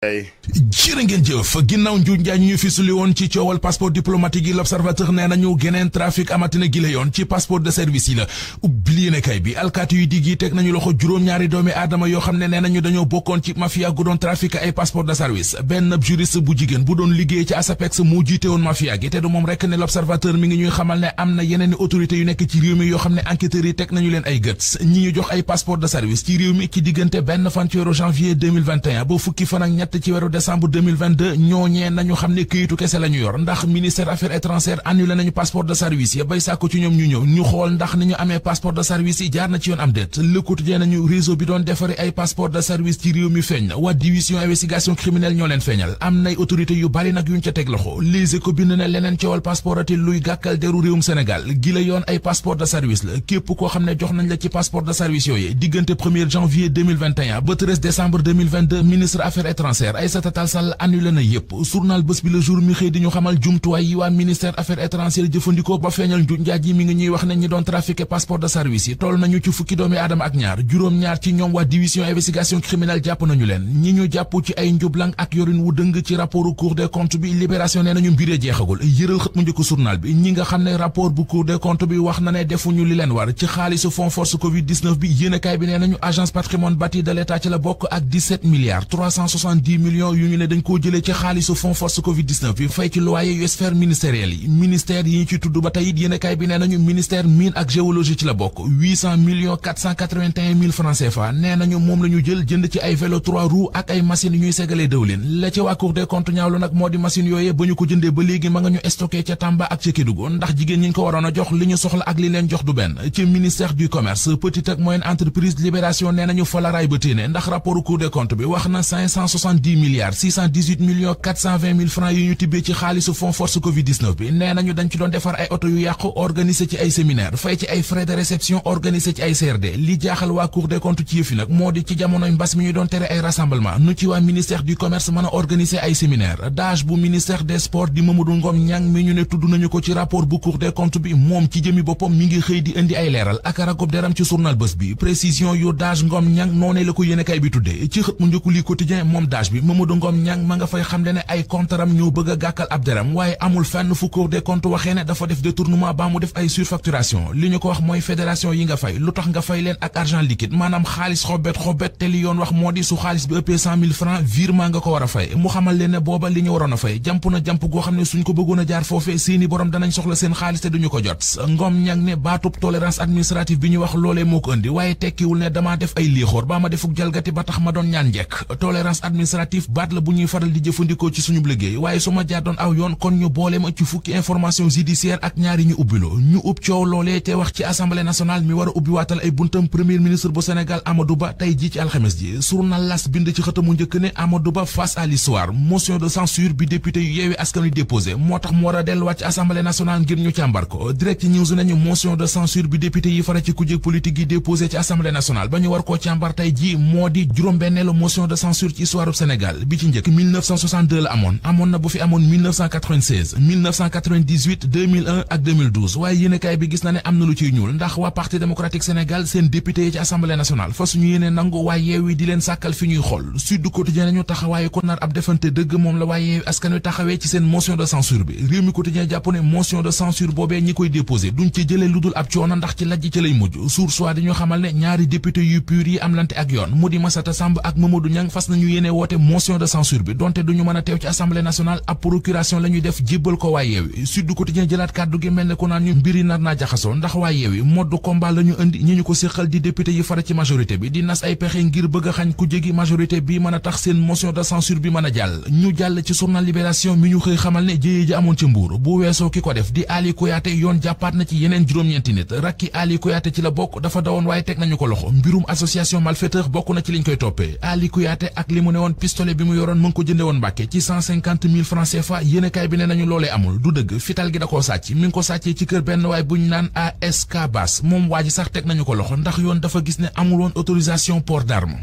jërë ngeen jëf ginnaaw njuuj njaay ñu fi suli woon ci coowal passeport diplomatique yi l'observateur nee nañu geneen trafic amatina gi la yoon ci passeport de service yi la ubbil yéenekaay bi alkaati yu digg yi teg nañu loxo juróom-ñaari doomi aadama yoo xam ne nee nañu dañoo bokkoon ci mafia gu doon trafic ay passeport de service benn juriste bu jigéen bu doon liggéey ci ASAPEX moo jiite woon mafia gi te du moom rekk ne l'observateur mi ngi ñuy xamal ne am na yeneen autorités yu nekk ci réew mi yoo xam ne enquêteurs yi teg nañu leen ay gët ñi ñu jox ay passeport de service ci réew mi ci diggante benn fan ci weeru janvier 2021 ba fukki fan ak ñett ci weeru décembre 2022 ñooñee nañu xam ne këyitu kese la ñu yor ndax ministère affaires étrangères annulé nañu passeport de service yi bay sàkku ci ñoom ñu ñëw ñu xool ndax ni ñu amee passeport de service yi jaar na ci yoon am déet Le Quotidien nañu réseau bi doon defari ay passeport de service ci réew mi feeñ na waa division investigation criminelle ñoo leen feeñal am nay autorité yu bari nag yuñ ca teg loxo Les Échos bind na leneen coowal passeport ati luy gàkkal deru réewum Sénégal gi la yoon ay passeport de service la képp koo xam ne jox nañ la ci passeport de service yooyu diggante 1er janvier 2021 ba 13 décembre 2022 ministre affaires étrangères Aïssata Tall Sall annulé na yépp journal Bës Bi Le Jour mi xëy di ñu xamal jumtuwaay yi waa ministère affaires étrangères jëfandikoo ba feeñal njuuj njaaj yi mi ngi ñuy wax ne ñi doon trafiqué passeport de service yi toll nañu ci fukki doomi aadama ak ñaar juróom-ñaar ci ñoom waa division investigation criminelle jàpp nañu leen ñi ñu jàpp ci ay njublang ak yorin wu dëng ci rapportu Cour des comptes bi Libération nee nañu mbiree jeexagul yëral xët mu njëkk journal bi ñi nga xam ne rapport bu Cour des comptes bi wax na ne defuñu li leen war ci xaalisu fonds force covid 19 bi yéenekaay bi nee nañu agence patrimoine bâti de l'État ci la bokk ak 17 milliards 370 millions yu ñu ne dañ koo jëlee ci xaalisu fonds force covid 19 bi fay ci loyer yu sphère ministérielle yi ministère yi ñu ci tudd ba tey it yéenekaay bi nee nañu ministère mine ak géologie ci la bokk 800 millions 481 mille francs CFA nee nañu moom la ñu jël jënd ci ay vélo 3 roues ak ay machines yu ñuy ségalee dëwlin la ci waa Cour des comptes ñaawlu nag moo di machines yooyee ba ñu ko jëndee ba léegi ma nga ñu stocké ca Tamba ak ca Kédougou ndax jigéen ñi ñu ko waroon a jox li ñu soxla ak li leen jox du benn ci ministère du commerce petite ak moyenne entreprise Libération nee nañu fa la raay ba téene ndax rapport Cour des comptes bi wax na 570 milliards 618 millions 420 mille francs yi ñu tibbee ci xaalisu fonds force covid 19 bi nee nañu dañ ci doon defar ay oto yu yàqu organiser ci ay séminaire fay ci ay frais de réception organiser ci ay CRD li jaaxal waa Cour des comptes ci yëf yi nag moo di ci jamonoy mbas mi ñu doon tere ay rassemblement nu ci waa ministère du commerce mën a organiser ay séminaire DAGE bu ministère des sports di Mamadou Ngom Niang mi ñu ne tudd nañu ko ci rapport bu Cour des comptes bi moom ci jëmi boppam mi ngi xëy di indi ay leeral ak ragob deram ci journal Bës Bi précision yu DAGE Ngom Niang noonee la ko yéenekaay bi tuddee ci xët mu njëkku li quotidien moom DAGE bi Mamadou Ngom Niang ma nga fay xamle ne ay comptaram ñoo bëgg a gàkkal ab deram waaye amul fenn fu Cour des comptes waxee ne dafa def détournement ba mu def ay surfacturation li ñu ko wax mooy fédération yi nga fay lu tax nga fay leen ak argent liquide maanaam xaalis xobet te li yoon wax moo di su xaalis bi ëppee 100 000 francs virement nga ko war a fay mu xamal leen ne booba li ñu waroon a fay jàmp na jàmp goo xam ne suñ ko bëggoon a jaar foofee seeni borom danañ soxla seen xaalis te duñu ko jot Ngom Niang ne baatub tolérance administrative bi ñu wax loolee moo ko indi waaye tekkiwul ne damaa def ay liixoor ba ma defuk jalgati ba tax ma doon ñaan njekk tolérance administrative baat la bu ñuy faral di jëfandikoo ci suñu liggéey waaye su ma jaar doon aw yoon kon ñu boole ma ci fukki information judiciaire ak ñaari ñu ubbiloo ñu ub coow loolee te wax ci assemblée nationale mi war a ubbi waatal ay buntam premier ministre bu Sénégal Amadou Ba tey ji ci alxames ji journal L'As bind ci xëtamu njëkk ne Amadou Ba face à l'histoire motion de censure bi député yu Yewwi Askan Wi déposé moo tax mu war a delluwaat ci assemblée nationale ngir ñu càmbar ko direct news nañu motion de censure bi député yi fara ci kujje politique yi déposé ci assemblée nationale ba ñu war koo càmbar tey ji moo di juróom-benneelu motion de censure ci histoire du Sénégal bi ci njëkk 1962 la amoon na bu fi amoon 1996 1998 2001 ak 2012 waaye yéenekaay bi gis na ne am na lu ciy ñuul ndax waa parti démocratique Sénégal seen député yi ci assemblée nationale fa suñu yéene nangu waa Yewwi di leen sàkkal fi ñuy xool Sud Quotidien nañu taxawaayu ko nar ab defante dëgg moom la waa Yewwi Askan Wi taxawee ci seen motion de censure bi Rewmi Quotidien jàpp ne motion de censure boobee ñi koy déposé duñ ci jëlee lu dul ab coono ndax ci lajj ci lay mujj Source A dañu xamal ne ñaari député yu pur yi am lante ak yoon mu di Massata Samb ak Mamadou Niang fas nañu yéene woote motion de censure bi donte duñu mën a teew ci assemblée nationale ab procuration la ñuy def jébbal ko waa Yewwi Sud Quotidien jëlaat kàddu gi mel ne ko naan ñu mbiri nar naa jaxasoo ndax waa Yewwi mode combat la ñu indi ñi ñu ko séqal di député yi fara ci majorité bi di nas ay pexe ngir bëgg a xañ ku jégi majorité bi mën a tax seen motion de censure bi mën a jàll ñu jàll ci journal Libération mi ñu xëy xamal ne jéyee ji amoon ci Mbuur bu weesoo ki ko def di Ali Kouyaté yoon jàppaat na ci yeneen juróom-ñeenti nit rakki Ali Kouyaté ci la bokk dafa dawoon waaye teg nañu ko loxo mbirum association malfaiteur bokk na ci liñ koy toppee Ali Kouyaté ak li mu ne woon pistolet bi mu yoroon mu ngi ko jënde woon Mbàkke ci 150 000 francs CFA yéenekaay bi ne nañu loolee amul du dëgg fital gi da koo sàcc mi ngi ko sàccee ci kër benn waay buñ naan ASK Bass moom waa ji sax teg nañu ko loxo ndax yoon dafa gis ne amul woon autorisation port d'arme